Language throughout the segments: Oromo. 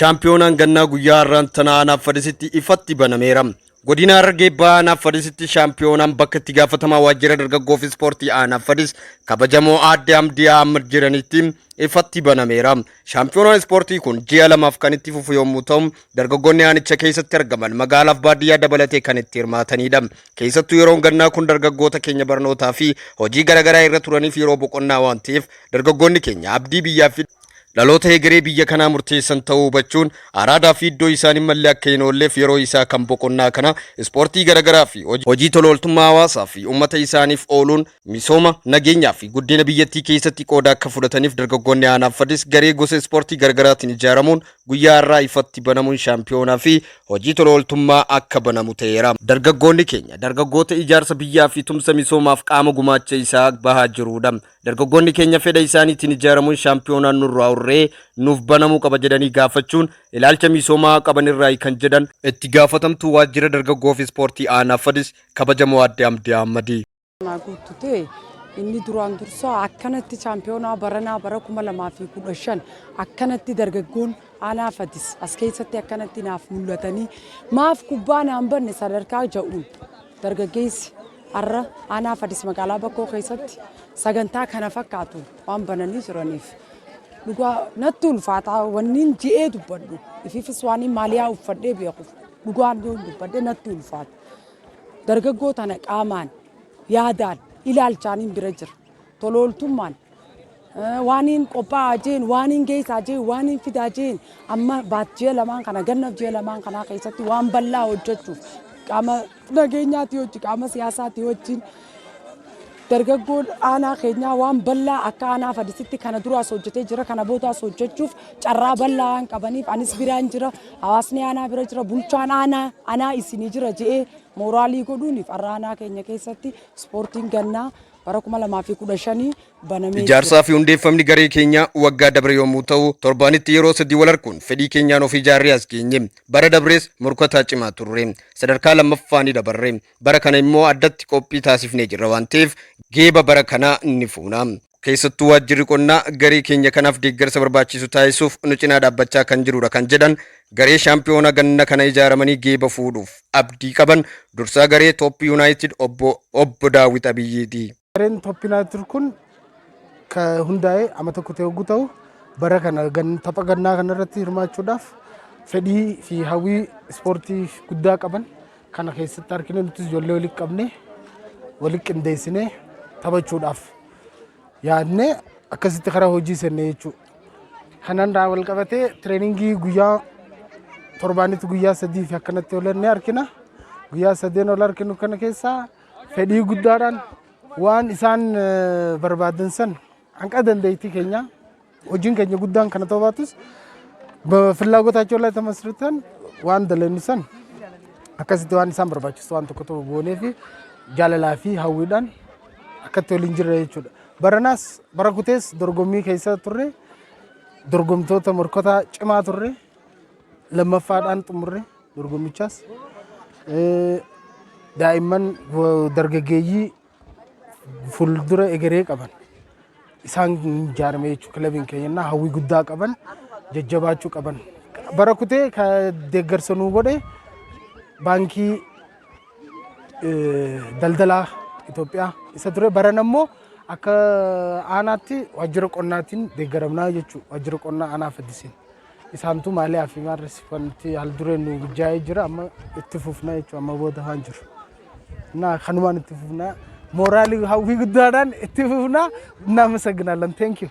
Shaampiyoonaan gannaa guyyaa har'aan tana aanaa Fadisitti ifatti banameera. Godina Harargee Bahaa aanaa Fadisitti shaampiyoonaan bakka itti gaafatamaa waajjira dargaggoo fi ispoortii aanaa Fadis kabajamoo aadde Hamdii Ahmad jiranitti ifatti banameera. Shaampiyoonaan ispoortii kun ji'a lamaaf kan itti fufu yommuu ta'u, dargaggoonni aanicha keessatti argaman magaalaaf baadiyyaa dabalatee kan itti hirmaatanidha. Keessattuu yeroon gannaa kun dargaggoota keenya barnootaa fi hojii garaagaraa irra turaniif yeroo boqonnaa waan ta'eef, dargaggoonni keenya abdii biyyaa fi dhaloota hegeree biyya kanaa murteessan ta'uu hubachuun araadaa fi iddoo isaan hin malle akka hin oolleef yeroo isaa kan boqonnaa kana ispoortii garaagaraa fi hojii tola ooltummaa hawaasaa fi uummata isaaniif ooluun misooma, nageenyaa fi guddina biyyattii keessatti qooda akka fudhataniif dargaggoonni aanaa Fadis garee gosa ispoortii garaagaraatiin ijaaramuun guyyaa har'aa ifatti banamuun shaampiyoonaa fi hojii tola ooltummaa akka banamu ta'eera. Dargaggoonni keenya dargaggoota ijaarsa biyyaa fi tumsa misoomaaf qaama gumaacha isaa bahaa jiruudha. Dargaggoonni keenya fedha isaaniitiin ijaaramuun shaampiyoonaan nurraa urree nuuf banamuu qaba jedhanii gaafachuun ilaalcha misoomaa qaban irraayi kan jedhan itti gaafatamtuu waajjira dargaggoo fi ispoortii aanaa Fadis kabajamoo aadde Amdii Ahmadi. Naa guuttu ta'e inni duraan dursaa akkanatti chaampiyoonaa baranaa bara 2015 akkanatti dargaggoon aanaa Fadis as keessatti akkanatti naaf mul'atanii maaf kubbaa naan banne sadarkaa ja'uun dargaggeessi har'a aanaa Fadis magaalaa Bakkoo keessatti sagantaa kana fakkaatu waan bananii jiraniif dhugaa natti ulfaataa. Wanniin ji'ee dubbadhu ifiifis waan maaliyaa uffadhee beekuuf dhugaan yoo dubbadhe natti ulfaata. Dargaggoo tana qaamaan, yaadaan, ilaalchaaniin bira jira. Tolooltummaan waaniin qophaa'aa jeen, waaniin geessaa jeen, waaniin fidaa jeen, amma baat ji'a lamaan kana, gannaaf ji'a lamaan kanaa keessatti waan bal'aa hojjechuuf qaama nageenyaati wajjin, qaama siyaasaati wajjin, dargaggoon aanaa keenyaa waan bal'aa akka aanaa Fadisitti kana duraas hojjetee jira, kana boodaas hojjechuuf carraa bal'aa waan qabaniif anis biraan jira, hawaasni aanaa bira jira, bulchaan aanaa anaa isinii jira je'ee mooraalii godhuuniif har'a aanaa keenya keessatti ispoortiin gannaa bara 2015 banamee jira. Ijaarsaa fi hundeeffamni garee keenyaa waggaa dabre yommuu ta'u, torbaanitti yeroo sadii wal arguun fedhii keenyaan of ijaarree as geenye. Bara dabrees morkataa cimaa turre. Sadarkaa lammaffaa ni dabarre. Bara kana immoo addatti qophii taasifnee jirra waan ta'eef geeba bara kanaa ni fuuna. Keessattuu waajjirri qonnaa garee keenya kanaaf deeggarsa barbaachisu taasisuuf nu cinaa dhaabbachaa kan jirudha kan jedhan garee shaampiyoona ganna kana ijaaramanii geeba fuudhuuf abdii qaban dursaa garee Toop Yuunaayitid obbo Daawit Abiyyiiti. Gareen Toop Yuunaayitid kun ka hundaa'e ama tokko ta'e yogguu ta'u, bara kana tapha gannaa kana irratti hirmaachuudhaaf fedhii fi hawwii ispoortii guddaa qaban kana keessatti argine. Nutis ijoollee walitti qabne, walitti qindeessinee taphachuudhaaf yaadnee akkasitti karaa hojii seenne jechuudha. Kanaan wal qabatee tireeningii guyyaa torbaanitti guyyaa sadii fi akkanatti oolannee argina. Guyyaa sadeen ol arginu kana keessaa fedhii guddaadhaan waan isaan barbaadan san hanqa dandeettii keenya hojiin keenya guddaan kana ta'uu baatus በፍላጎታቸው ላይ ተመስርተን waan dalagnu san akkasitti waan isaan barbaachisu waan tokko tokko goonee fi jaalalaa fi hawwiidhaan akkatti waliin jirra jechuudha. Baranaas bara kutees dorgommii keessa turre, dorgomtoota morkataa cimaa turre, lammaffaadhaan xumurre dorgommichaas. Daa'imman dargaggeeyyii fuuldura egeree qaban isaan ijaarame jechuudha kilabiin keenya, hawwii guddaa qaban jajjabaachuu qaban. Bara kutee ka deeggarsa nuu godhe baankii daldalaa Itoophiyaa isa ture. Baran ammoo akka aanaatti waajjira qonnaatiin deeggaramnaa jechuudha, waajjira qonnaa aanaa Fadisiin. Isaantu maaliyaa fi maarris wanti haal dureen nu mijaa'ee jira, amma itti fufna jechuudha amma booda waan jiru. እና kanumaan itti fufna, mooraalii hawwii guddaadhaan itti fufna. እናመሰግናለን። Thank you.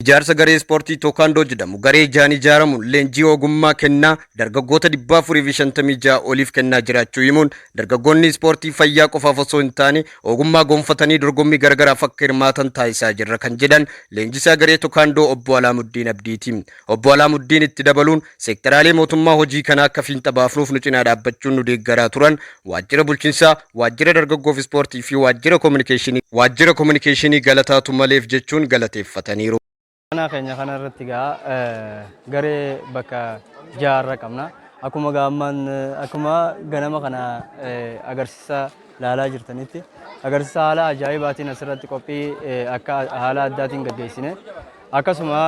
Ijaarsa garee ispoortii Tookaandoo jedhamu garee jaan ijaaramuun leenjii ogummaa kennaa dargaggoota 456 oliif kennaa jiraachuu himuun, dargaggoonni ispoortii fayyaa qofaaf osoo hin taane ogummaa gonfatanii dorgommii garagaraaf akka hirmaatan taasisaa jirra kan jedhan leenjisaa garee Tookaandoo obbo Alaamuddiin Abdiiti. Obbo Alaamuddiin itti dabaluun seektaraalee mootummaa hojii kana akka fiinxa baafnuuf nu cinaa dhaabbachuun nu deeggaraa turan waajjira bulchiinsaa, waajjira dargaggoof ispoortii fi waajjira koominikeeshinii galataatu maleef jechuun galateeffataniiru. Aanaa keenya kana irratti gaa garee bakka jaarra qabna. Akkuma gaammaan akkuma ganama kana agarsiisa laalaa jirtanitti agarsiisa haala ajaa'ibaatiin asirratti qophii akka haala addaatiin gaggeessine. Akkasuma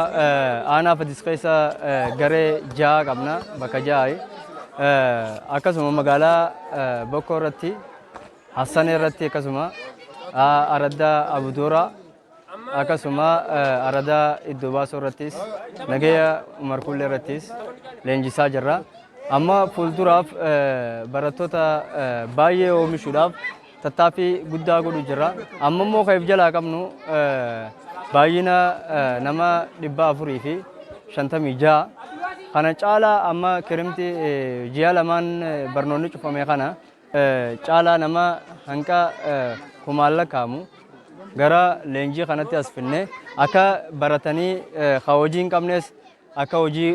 aanaa Fadis keessa garee 6 qabna, bakka 6. Akkasuma magaalaa Bokkoo irratti, Hassanee irratti, akkasuma araddaa Abudoora, akkasuma aradaa Iddoo Baasoo irrattis, Nageeya Umar Kullee irrattis leenjisaa jirra. Amma fuulduraaf barattoota baay'ee oomishuudhaaf tattaaffii guddaa godhu jirra. Amma immoo kan jalaa qabnu baay'ina nama 456. Kana caalaa amma kirimti ji'a 2n barnoonni cufame kana caalaa nama hanqa kumaan lakkaa'amu gara leenjii kanatti as finne akka baratanii ka hojii hin qabnes akka hojii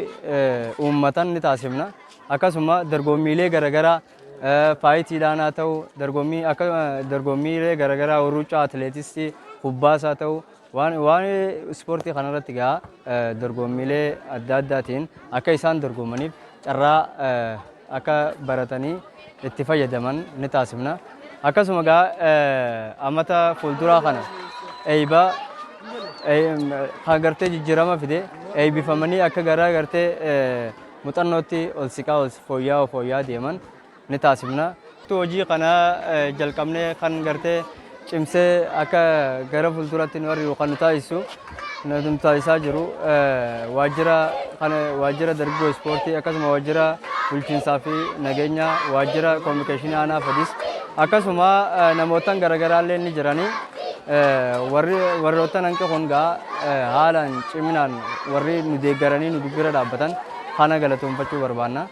uummatan ni taasifna. Akkasuma dorgommiilee garaagaraa faayitiidhaan haa ta'u, dorgommii akka dorgommiilee garaagaraa ruuccaa, atileetiksii, kubbaas haa ta'u, waan ispoortii kanarratti gaa dorgommiilee adda addaatiin akka isaan dorgomaniif carraa akka baratanii itti fayyadaman ni taasifna. Akkasuma gaa amata fuulduraa kana eeybaa kan gartee jijjiirama fide eebbifamanii akka gara gartee muuxannootti ol siqaa ol fooyya'aa fooyya'aa deeman ni taasifna. Hojii kana jalqabnee kan gartee cimsee akka gara fuulduratti nu ari'u kan nu taasisu nu taasisaa jiru waajjira kana, waajjira dargaggoo ispoortii, akkasuma waajjira bulchiinsaa fi nageenya, waajjira koominikeeshinii aanaa Fadis, akkasuma namootaan garaagaraa illee ni jiranii. Warri warroota hanqi kun gaa haalaan ciminaan warri nu deeggaranii nu bira dhaabbatan kana galatoonfachuu barbaanna.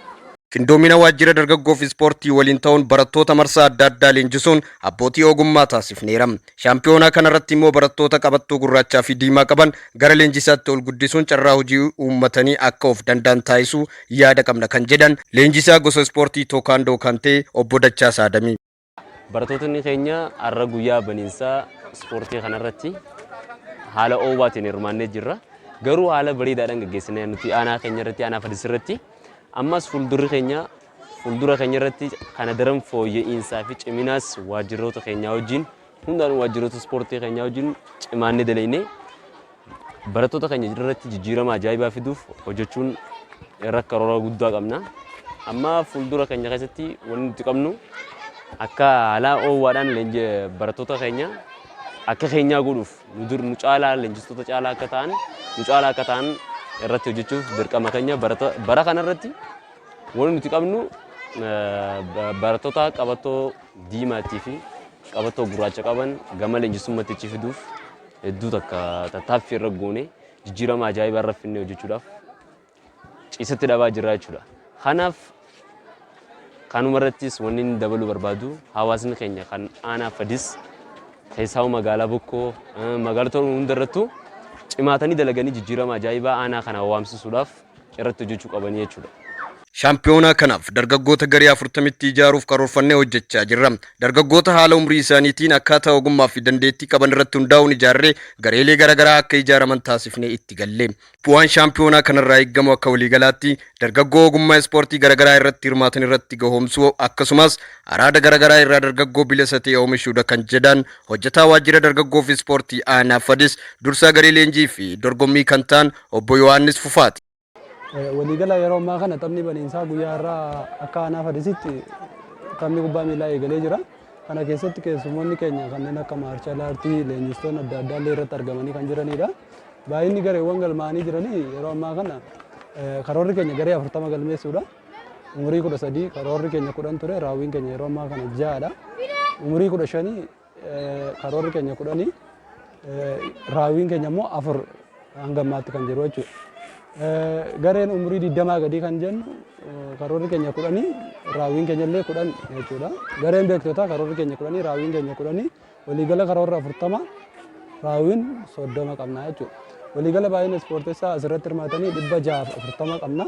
Qindoomina waajjira dargaggoo fi ispoortii waliin ta'uun barattoota marsaa adda addaa leenjisuun abbootii ogummaa taasifneera. Shaampiyoonaa kanarratti immoo barattoota qabattoo gurraachaa fi diimaa qaban gara leenjisaatti ol guddisuun carraa hojii uummatanii akka of danda'an taasisuu yaada qabna kan jedhan leenjisaa gosa ispoortii tookaandoo kan ta'e obbo Dachaa Saadamii. Barattoonni keenya har'a guyyaa baniinsaa ispoortii kanarratti haala oowwaatiin hirmaannee jirra. Garuu haala bareedaadhaan gaggeessinee nuti aanaa keenya irratti, aanaa Fadis irratti, ammas fuuldurri keenya fuuldura keenya irratti kana daran fooyya'insaa fi ciminaas waajjiroota keenyaa wajjin hundaan waajjiroota ispoortii keenyaa wajjin cimaannee dalagnee barattoota keenya irratti jijjiirama ajaa'ibaa fiduuf hojjechuun irra karoora guddaa qabna. Amma fuuldura keenya keessatti wanni nuti qabnu akka haala oowwaadhaan barattoota keenya akka keenyaa godhuuf nu dur nu caalaa leenjistoota caalaa akka ta'an nu caalaa akka ta'an irratti hojjechuuf dirqama keenya. Bara kanarratti wanni nuti qabnu barattoota qabattoo diimaatii fi qabattoo gurraacha qaban gama leenjisummaatti achi fiduuf hedduu takka tattaaffii irra goone jijjiirama ajaa'ibaa irra finnee hojjechuudhaaf ciisatti dhabaa jirra jechuudha. Kanaaf kanuma irrattis wanni inni dabaluu barbaadu hawaasni keenya kan aanaa Fadis keessaa magaalaa Bokkoo magaalota hunda irrattuu cimaatanii dalaganii jijjiirama ajaa'ibaa aanaa kana waamsisuudhaaf irratti hojjechuu qabanii jechuudha. Shaampiyoonaa kanaaf dargaggoota garee 40tti ijaaruuf karoorfannee hojjechaa jirra. Dargaggoota haala umrii isaaniitiin akkaataa ogummaa fi dandeettii qaban irratti hundaa'uun ijaarree gareelee garaagaraa akka ijaaraman taasifnee itti galle. Bu'aan shaampiyoonaa kanarraa eeggamu akka waliigalaatti dargaggoo ogummaa ispoortii garaagaraa irratti hirmaatan irratti gahoomsuu, akkasumas araada garaagaraa irraa dargaggoo bilisa ta'e oomishuudha kan jedhan hojjetaa waajjira dargaggoo fi ispoortii aanaa Fadis, dursaa garee leenjii fi dorgommii kan ta'an obbo Yohaannis Fufaati. Waliigala yeroo ammaa kana taphni baniinsaa guyyaa irraa akka aanaa Fadisitti taphni kubbaa miilaa eegalee jira. Kana keessatti keessummoonni keenya kanneen akka maarshal aartii, leenjistoonni adda addaa illee irratti argamanii kan jiranidha. Baay'inni gareewwan galmaa'anii jiranii yeroo ammaa kana karoorri keenya garee 40 galmeessuudha. Umurii 13 karoorri keenya 10 ture, raawwiin keenya yeroo ammaa kana 6dha. Umurii 15 karoorri keenya 10, raawwiin keenya immoo 4 hanga ammaatti kan jiru jechuudha. Gareen umurii 20 gadii kan jennu karoorri keenya 10, raawwiin keenya illee 10 jechuudha. Gareen beektotaa karoorri keenya 10, raawwiin keenya 10, waliigala karoorri 40, raawwiin 30 qabna jechuudha. Waliigala baay'ina ispoortessaa asirratti hirmaatanii 640 qabna.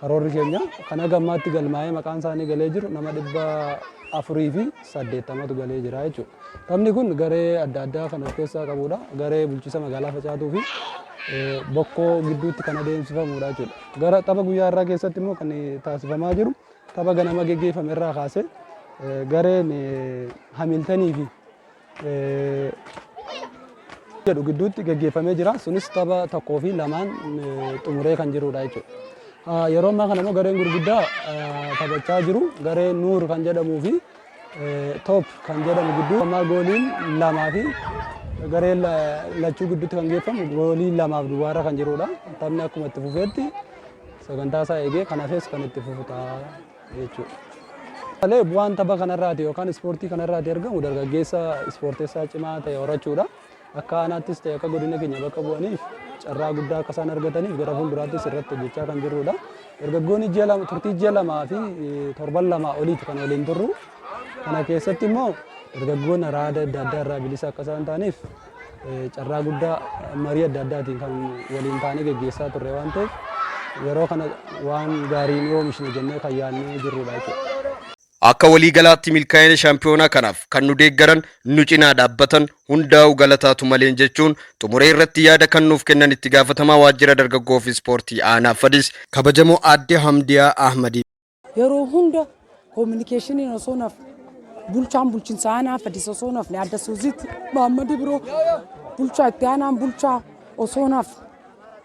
Karoorri keenya kan haga ammaatti galmaa'ee maqaan isaanii galee jiru nama 480tu galee jira jechuudha. Taphni kun garee adda addaa kan of keessaa qabudha. Garee bulchiinsa magaalaa Facaatuu fi Bokkoo gidduutti kan adeemsifamudha jechuudha. Gara tapha guyyaa irraa keessatti immoo kan taasifamaa jiru tapha ganama geggeeffame irraa kaasee gareen Hamiltanii fi Jedhu gidduutti gaggeeffamee jira. Sunis tapha 1 fi 2n xumuree kan jirudha jechuudha. Yeroo ammaa kana immoo gareen gurguddaa taphachaa jiru. Gareen Nuur kan jedhamuu fi Toop kan jedhamu gidduu ammaa gooliin lamaa fi gareen lachuu gidduutti kan geeffamu goolii 2f 0rra kan jirudha. Taphni akkuma itti fufeetti sagantaa isaa eegee kan hafes kan itti fufu ta'a jechuudha. Malee bu'aan tapha kanarraati yookaan ispoortii kanarraati argamu dargaggeessa ispoorteessaa cimaa ta'e horachuudha. Akka aanaattis ta'e akka godina keenya bakka bu'aniif carraa guddaa akka isaan argataniif gara fuulduraattis irratti hojjechaa kan jirrudha. Dargaggoonni ji'a 2, turtii ji'a 2 fi torban 2 oliiti kan waliin turru. Kana keessatti immoo dargaggoonni araada adda addaa irraa bilisa akka isaan ta'aniif carraa guddaa marii adda addaatiin kan waliin taanee geggeessaa turre waan ta'eef, yeroo kana waan gaarii ni oomishne jennee kan yaadnee jirrudha jechuudha. Akka waliigalaatti milkaa'ina shaampiyoonaa kanaaf kan nu deeggaran, nu cinaa dhaabbatan hundaa'u galataatu maleen jechuun xumuree irratti yaada kan nuuf kennan itti gaafatamaa waajjira dargaggoo fi ispoortii aanaa Fadis, kabajamoo aadde Hamdiyaa Ahmadii. Yeroo hunda koominikeeshiniin osoo naf bulchaan bulchiinsa aanaa Fadis osoo nafne, adda Suuziitti Mahammadi biroo bulchaa itti aanaan bulchaa osoo naf,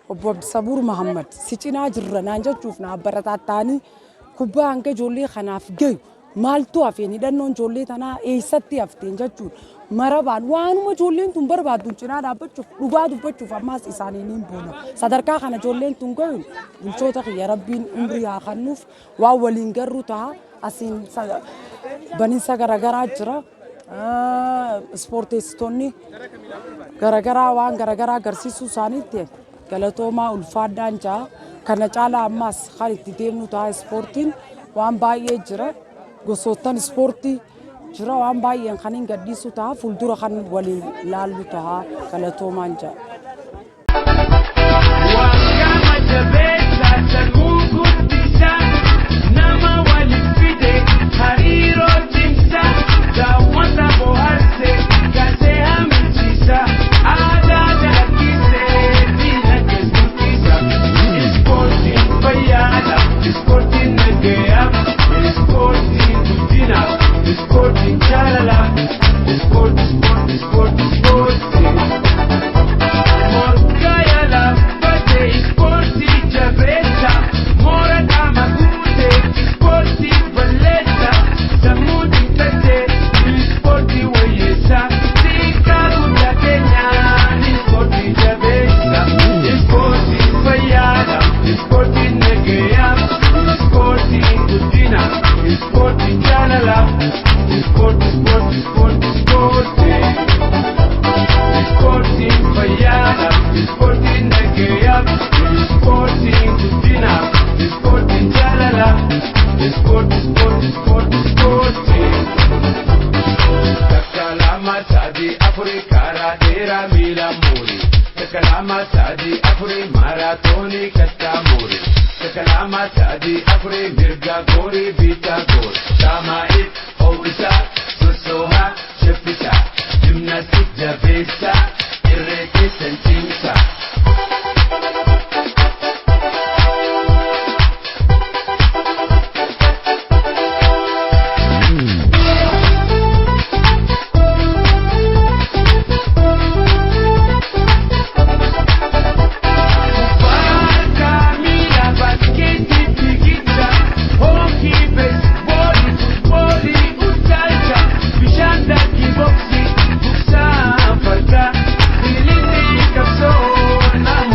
obbo Abdisabuur Mahammad si cinaa jirra naan jechuuf naaf barataa ta'anii kubbaa hanga ijoollee kanaaf gayu maaltu hafeen, hidhannoon ijoollee tanaa eessatti hafteen jechuun marabaan waanuma ijoolleen tun barbaaddu cinaa dhaabbachuuf, dhugaa dubbachuuf ammaas isaaniin hin boona. Sadarkaa kana ijoolleen tun gayuun bulchoota kiyya Rabbiin umrii haa kennuuf, waan waliin garru ta'a. Asiin baninsa garaagaraa jira. Ispoorteessitoonni garaagaraa waan garaagaraa agarsiisuu isaaniitti galatoomaa, ulfaadhaan ja'a. Kana caalaa ammaas kan itti deemnu ta'a. Ispoortiin waan baay'ee jira. Gosoottan ispoortii jira, waan baay'een kan hin gadhiisu ta'a, fuuldura kan waliin laallu ta'a, galatoomaan ja'a. Waan jabeessa sammuu guddisaa, nama waliif fide, hariiroo cimsaa, daawwata bohaarse, gasee hamilchiisa, aadaa dalakkisee diinagdee tursiisa. Ispoortiin fayyaadha, ispoortiin nagayaa, ispoortiin guddina, ispoortiin jaalala, ispoortii, ispoortii, ispoortii, ispoortii. Morgaya laffate ispoortii jabeessa, moora qaama guute ispoortii balleessa, sammuu cimsate ispoortii wayyeessa, xiqqaa guddaa keenyaan ispoortii jabeessa, ispoortii fayyaadha, ispoortiin nagayaa, ispoortiin guddina, ispoortiin jaalala, ispoortii, ispoortii, ispoortii, ispoortii. Ispoortiin fayyaadha, ispoortiin nagayaa, ispoortiin guddina, ispoortiin jaalala, ispoortii, ispoortii, ispoortii, ispoortii. Takka, lama, sadi, afuri, karaa dheeraa miila muuri. Takka, lama, sadi, afuri, maaraatoonii kattaa muuri. Takka, lama, sadi, afuri, mirga goorii, bitaa goori. Saamaa'if ho'isaa, sossoohaa, shaffisaa. Gimnaastik.